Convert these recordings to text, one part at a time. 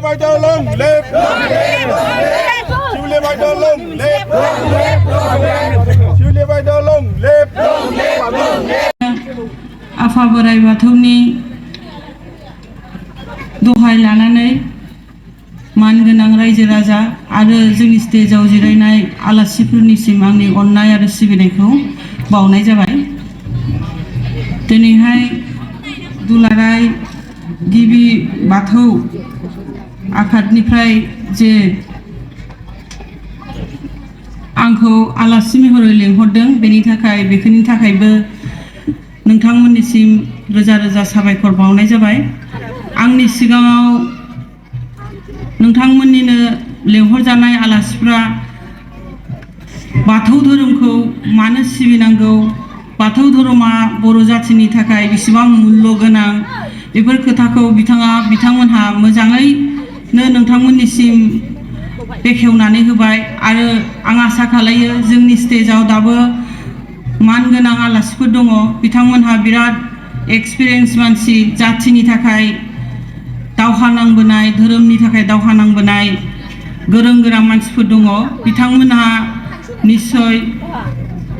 Mai Tao Long live! Julia Mai Tao Long live! Julia Mai Tao Long live! आफा बोराइ बाथौनि दहाय लानानै मानगोनां रायजो राजा आरो जोंनि स्टेजाव जिरायनाय आलासिफोरनिसिम आंनि अननाय आरो सिबिनायखौ बावनाय जाबाय। दिनैहाय दुलाराय गिबि बाथौ आफादनिफ्राय जे आंखौ आलासि महरै लेंहरदों बेनि थाखायबो नोंथांमोननिसिम रोजा रोजा साबायखर बावनाय जाबाय। आंनि सिगाङाव नोंथांमोननिनो लेंहरजानाय आलासिफ्रा बाथौ धोरोमखौ मानो सिबिनांगौ, बाथौ धोरोमा बर' जाथिनि थाखाय बेसेबां मुल्य गोनां, बेफोर खोथाखौ बिथांमोनहा मोजाङैनो नोंथांमोननिसिम बेखेवनानै होबाय आरो आं आसा खालायो जोंनि स्टेजाव दाबो मानगोनां आलासिफोर दङ। बिथांमोनहा बिराद एक्सपिरियेन्स मानसि, जाथिनि थाखाय दावहा नांबोनाय, धोरोमनि थाखाय दावहा नांबोनाय गोरों गोरा मानसिफोर दङ। बिथांमोनहा निश्चय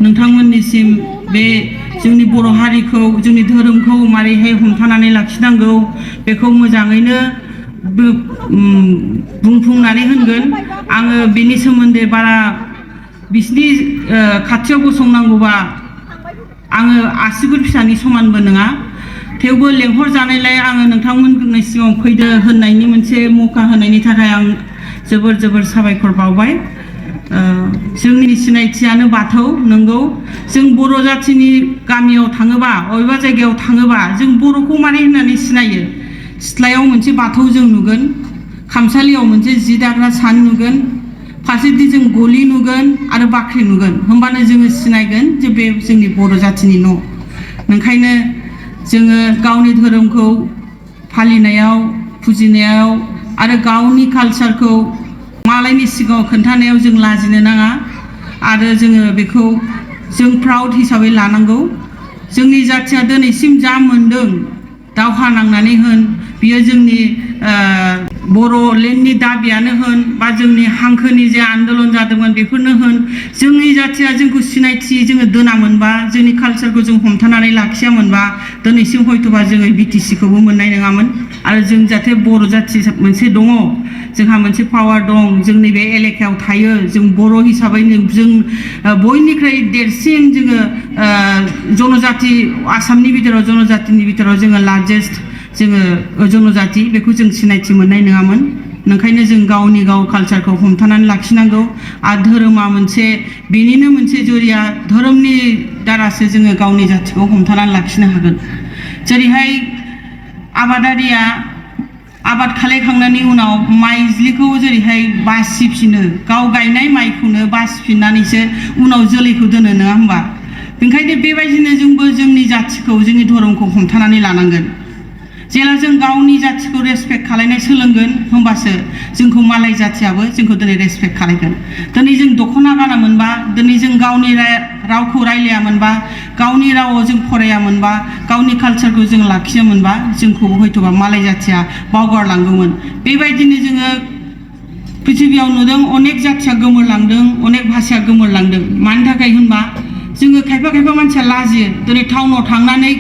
नोंथांमोननिसिम बे जोंनि बर' हारिखौ, जोंनि धोरोमखौ मारैहाय हमथानानै लाखिनांगौ बेखौ मोजाङैनो बुंफुंनानै होगोन। आङो बेनि सोमोन्दै बारा बिसिनि खाथियाव गसंनांगौबा आङो आसिगुर फिसानि समानबो नङा, थेवबो लेंहरजानायलाय आङो नोंथांमोननि सिगाङाव फैदो होननायनि मोनसे मौका होनायनि थाखाय आं जोबोर साबायखर बावबाय। जोंनि सिनायथियानो बाथौ नंगौ। जों बर' जाथिनि गामियाव थाङोबा, बबेबा जायगायाव थाङोबा जों बर'खौ मारै होननानै सिनायो? सिथ्लायाव मोनसे बाथौ जों नुगोन, खामसालियाव मोनसे जि दाग्रा सान नुगोन, फारसेथिं जों गलि नुगोन आरो बाख्रि नुगोन। होमबानो जोङो सिनायगोन जे बे जोंनि बर' जाथिनि न'। ओंखायनो जोङो गावनि धोरोमखौ फालिनायाव, फुजिनायाव आरो गावनि कालचारखौ मालायनि सिगाङाव खोन्थानायाव जों लाजिनो नाङा आरो जोङो बेखौ जों प्राउड हिसाबै लानांगौ। जोंनि जाथिया दिनैसिम जा मोनदों, दावहा नांनानै होन, बियो जोंनि बर'लेण्डनि दाबियानो होन बा जोंनि हांखोनि जे आन्दलन जादोंमोन बेफोरनो होन, जोंनि जाथिया जोंखौ सिनायथि जोङो दोनामोनबा, जोंनि कालचारखौ जों हमथानानै लाखियामोनबा दिनैसिम हयथ'बा जोङो बिटिसिखौबो मोननाय नङामोन। आरो जों जाहाथे बर' जाथि मोनसे दङ, जोंहा मोनसे पावार दं, जोंनि बे एलेकायाव थायो, जों बर' हिसाबै जों बयनिख्रुइ देरसिन जोङो जनजाति, आसामनि बिथोराव जनजातिनि बिथोराव जोङो लार्जेस्ट जोङो जनजाति, बेखौ जों सिनायथि मोननाय नङामोन। ओंखायनो जों गावनि कालचारखौ हमथानानै लाखिनांगौ। आरो धोरोमा मोनसे, बेनिनो मोनसे जरिया, धोरोमनि दारासो जोङो गावनि जाथिखौ हमथानानै लाखिनो हागोन। जेरैहाय आबादारिया आबाद खालामखांनायनि उनाव माइज्लिखौ जेरैहाय बासिफिनो, गाव गायनाय माइखौनो बासिफिननानैसो उनाव जोलैखौ दोनो, नङा होमबा? ओंखायनो बेबायदिनो जोंबो जोंनि जाथिखौ, जोंनि धोरोमखौ हमथानानै लानांगोन। जेला जों गावनि जाथिखौ रेसपेक्ट खालामनाय सोलोंगोन, होमबासो जोंखौ मालाय जाथियाबो जोंखौ दिनै रेसपेक्ट खालामगोन। दिनै जों दख'ना गानामोनबा, दिनै जों गावनि रावखौ रायलायामोनबा, गावनि रावाव जों फरायामोनबा, गावनि कालचारखौ जों लाखियामोनबा, जोंखौ हयथ'बा मालाय जाथिया बावगारलांगौमोन। बेबायदिनो जोङो पृथिबियाव नुदों अनेक जाथिया गोमोरलांदों, अनेक भाषाया गोमोरलांदों। मानि थाखाय होनबा जोङो खायफा मानसिया लाजियो। दिनै टाउनाव थांनानै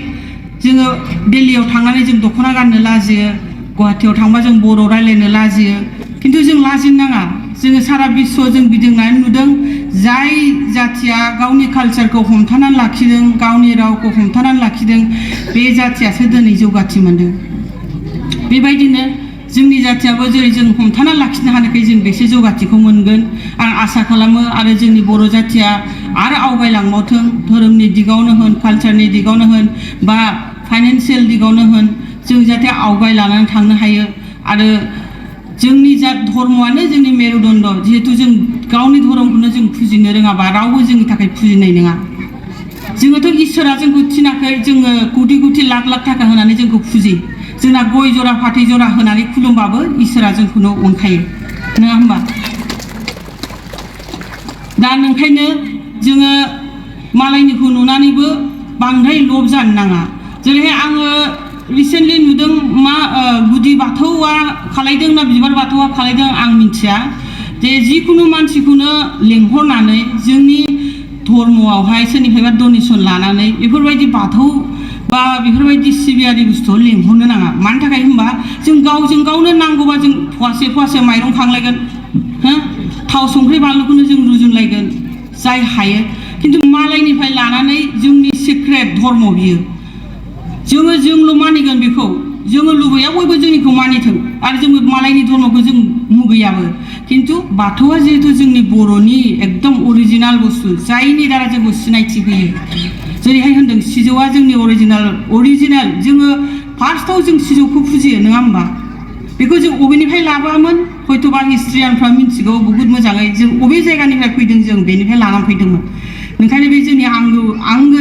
जोङो, दिल्लीयाव थांनानै जों दख'ना गाननो लाजियो, गुवाहाटियाव थांबा जों बर' रायलायनो लाजियो। खिन्थु जों लाजिनो नाङा। जोङो सारा बिश्वआव जों गिदिंनानै नुदों, जाय जाथिया गावनि कालचारखौ हमथानानै लाखिदों, गावनि रावखौ हमथानानै लाखिदों, बे जाथियासो दिनै जौगाथि मोनदों। बेबायदिनो जोंनि जाथियाबो जेरै जों हमथानानै लाखिनो हानायखाय जों बेसो जौगाथिखौ मोनगोन आं आसा खालामो। आरो जोंनि बर' जाथिया आरो आवगायलांबावथों, धोरोमनि दिगावनो होन, कालचारनि दिगावनो होन बा फाइनान्सियेल दिगावनो होन, जों जाहाथे आवगायलांनानै थांनो हायो। आरो जोंनि धर्मआनो जोंनि मेरुदण्ड। जिहेतु जों गावनि धर्मखौनो जों फुजिनो रोङाबा रावबो जोंनि थाखाय फुजिनाय नङा। जोङोथ' इसोरा जोंखौ थिनाखै जोङो कोटि लाख थाखा होनानै जोंखौ फुजि। जोंना गय जरा फाथै जरा होनानै खुलुमबाबो इसोरा जोंखौनो अनखायो, नङा होमबा? दा ओंखायनो जोङो मालायनिखौ नुनानैबो बांद्राय लब जानो नाङा। जेरैहाय आङो रिसेन्टलि नुदों मा गुदि बाथौआ खालायदों ना बिबार बाथौआ खालायदों आं मिथिया जे जिखुनु मानसिखौनो लेंहरनानै जोंनि धर्मआवहाय सोरनिफ्रायबा डनेसन लानानै बेफोरबायदि बाथौ बा बेफोरबायदि सिबियारि बुस्थुआव लेंहरनो नाङा मानि थाखाय होनबा जों गावजों गावनो नांगौबा जों फवासे फवासे माइरं खांलायगोन हो थाव संख्रि बानलुखौनो जों रुजुनलायगोन जाय हायो खिन्थु मालायनिफ्राय लानानै जोंनि सिक्रेट धर्म बियो जोंल' मानिगोन बेखौ जोङो लुबैया बयबो जोंनिखौ मानिथों आरो जोंबो मालायनि धर्मखौ जों मुगैयाबो खिन्थु बाथौआ जिहेतु जोंनि बर'नि एकदम अरिजिनाल बुस्थु जायनि दारा जोंखौ सिनायथि होयो जेरैहाय होनदों सिजौआ जोंनि अरिजिनाल जोङो फार्स्टआव जों सिजौखौ फुजियो नङा होमबा बेखौ जों बबेनिफ्राय लाबोआमोन हयथ'बा हिस्ट्रियानफ्रा मिथिगौ बहुद मोजाङै जों बबे जायगानिफ्राय फैदों जों बेनिफ्राय लानानै फैदोंमोन ओंखायनो बे जोंनि आंगो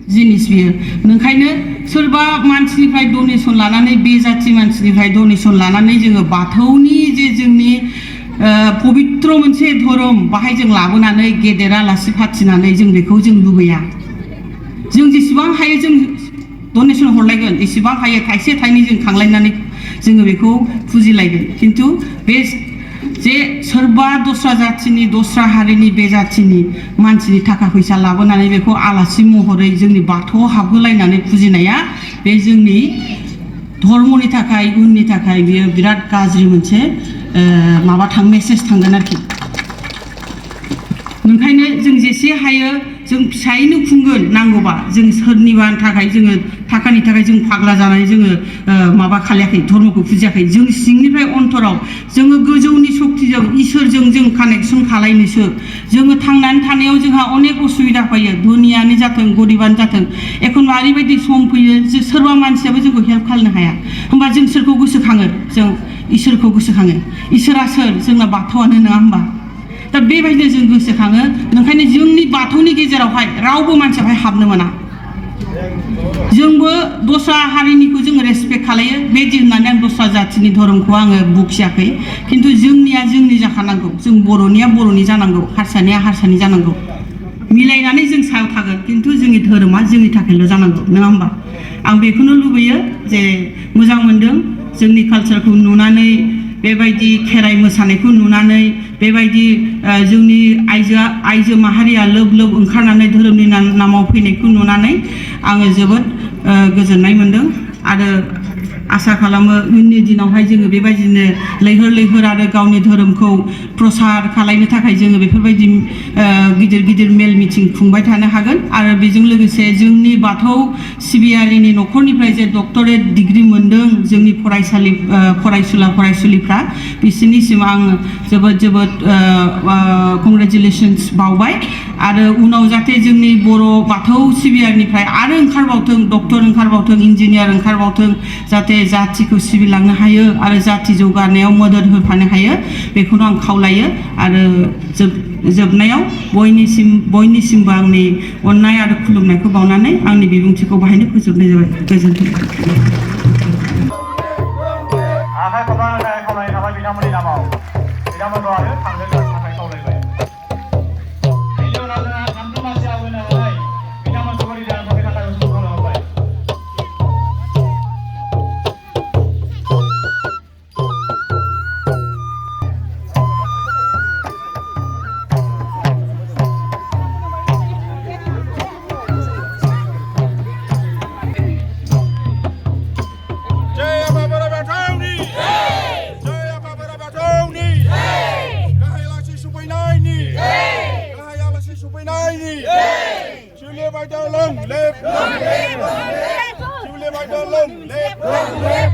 जिनिस बियो ओंखायनो सोरबा मानसिनिफ्राय डनेसन लानानै बे जाथि मानसिनिफ्राय डनेसन लानानै जोङो बाथौनि जे जोंनि पबित्र मोनसे धोरोम बाहाय जों लाबोनानै गेदेर आलासि फाथिनानै जों बेखौ जों लुबैया जों जेसेबां हायो जों डनेसन हरलायगोन एसेबां हायो थाइसे थाइनै जों खांलायनानै जोङो बेखौ फुजिलायगोन खिन्थु बे जे सोरबा दस्रा जाथिनि दस्रा हारिनि बे जाथिनि मानसिनि थाखा फैसा लाबोनानै बेखौ आलासि महरै जोंनि बाथौआव हाबहोलायनानै फुजिनाया बे जोंनि धर्मनि थाखाय उननि थाखाय बियो बिराद गाज्रि मोनसे मेसेज थांगोन आरोखि ओंखायनो जों जेसे हायो जों फिसायैनो खुंगोन नांगौबा जों सोरनिबा थाखाय जोङो थाखानि थाखाय जों फाग्ला जानानै जोङो माबा खालायाखै धर्मखौ फुजियाखै जों सिंनिफ्राय अन्तराव जोङो गोजौनि शक्तिजों इसोरजों जों कानेक्सन खालायनोसो जोङो थांनानै थानायाव जोंहा अनेक उसुबिदा फैयो धनियानो जाथों गरिबानो जाथों एखनबा ओरैबायदि सम फैयो जे सोरबा मानसियाबो जोंखौ हेल्प खालामनो हाया होमबा जों सोरखौ गोसोखाङो जों इसोरखौ गोसोखाङो इसोरा सोर जोंना बाथौआनो नङा होमबा दा बेबायदिनो जों गोसोखाङो ओंखायनो जोंनि बाथौनि गेजेरावहाय रावबो मानसिया बेहाय हाबनो मोना जोंबो दस्रा हारिनिखौ जोङो रेसपेक्ट खालायो बेदि होननानै आं दस्रा जाथिनि धोरोमखौ आङो बखियाखै खिन्थु जोंनिया जोंनि जाखानांगौ जों बर'निया बर'नि जानांगौ हारसानिया हारसानि जानांगौ मिलायनानै जों सायाव थागोन खिन्थु जोंनि धोरोमा जोंनि थाखायल' जानांगौ नङा होमबा आं बेखौनो लुबैयो जे मोजां मोनदों जोंनि कालचारखौ नुनानै बेबायदि खेराइ मोसानायखौ नुनानै बेबायदि जोंनि आइजो माहारिया लोब लोब ओंखारनानै धोरोमनि नामाव फैनायखौ नुनानै आङो जोबोद गोजोननाय मोनदों आरो आसा खालामो उननि दिनावहाय जोङो बेबायदिनो लैहोर लैहोर आरो गावनि धोरोमखौ प्रसार खालामनो थाखाय जोङो बेफोरबायदि गिदिर गिदिर मेल मिटिं खुंबाय थानो हागोन आरो बेजों लोगोसे जोंनि बाथौ सिबियारिनि न'खरनिफ्राय जे डक्टरेट डिग्री मोनदों जोंनि फरायसुलिफ्रा बिसोरनिसिम आं जोबोद कंग्रेचुलेसन्स बावबाय आरो उनाव जाहाथे जोंनि बर' बाथौ सिबियारिनिफ्राय आरो ओंखारबावथों डक्टर ओंखारबावथों इन्जिनियार ओंखारबावथों जाहाथे जाथिखौ सिबिलांनो हायो आरो जाथि जौगानायाव मदद होफानो हायो बेखौनो आं खावलायो आरो जोबनायाव बयनिसिमबो आंनि अननाय आरो खुलुमनायखौ बावनानै आंनि बिबुंथिखौ बाहायनो फोजोबनाय जाबाय गोजोन्थों आखाइ खबनानै खावलायनाय थाबाय बिथांमोननि नामाव बिथांमोनखौ आरो थांनो थाखाय खावलायबाय बेनि उनाव जोंहा थामथि मासि आवगायनानै बिथांमोनखौ रिजाइन होनो थाखाय खावलायबाय Chile by the long left.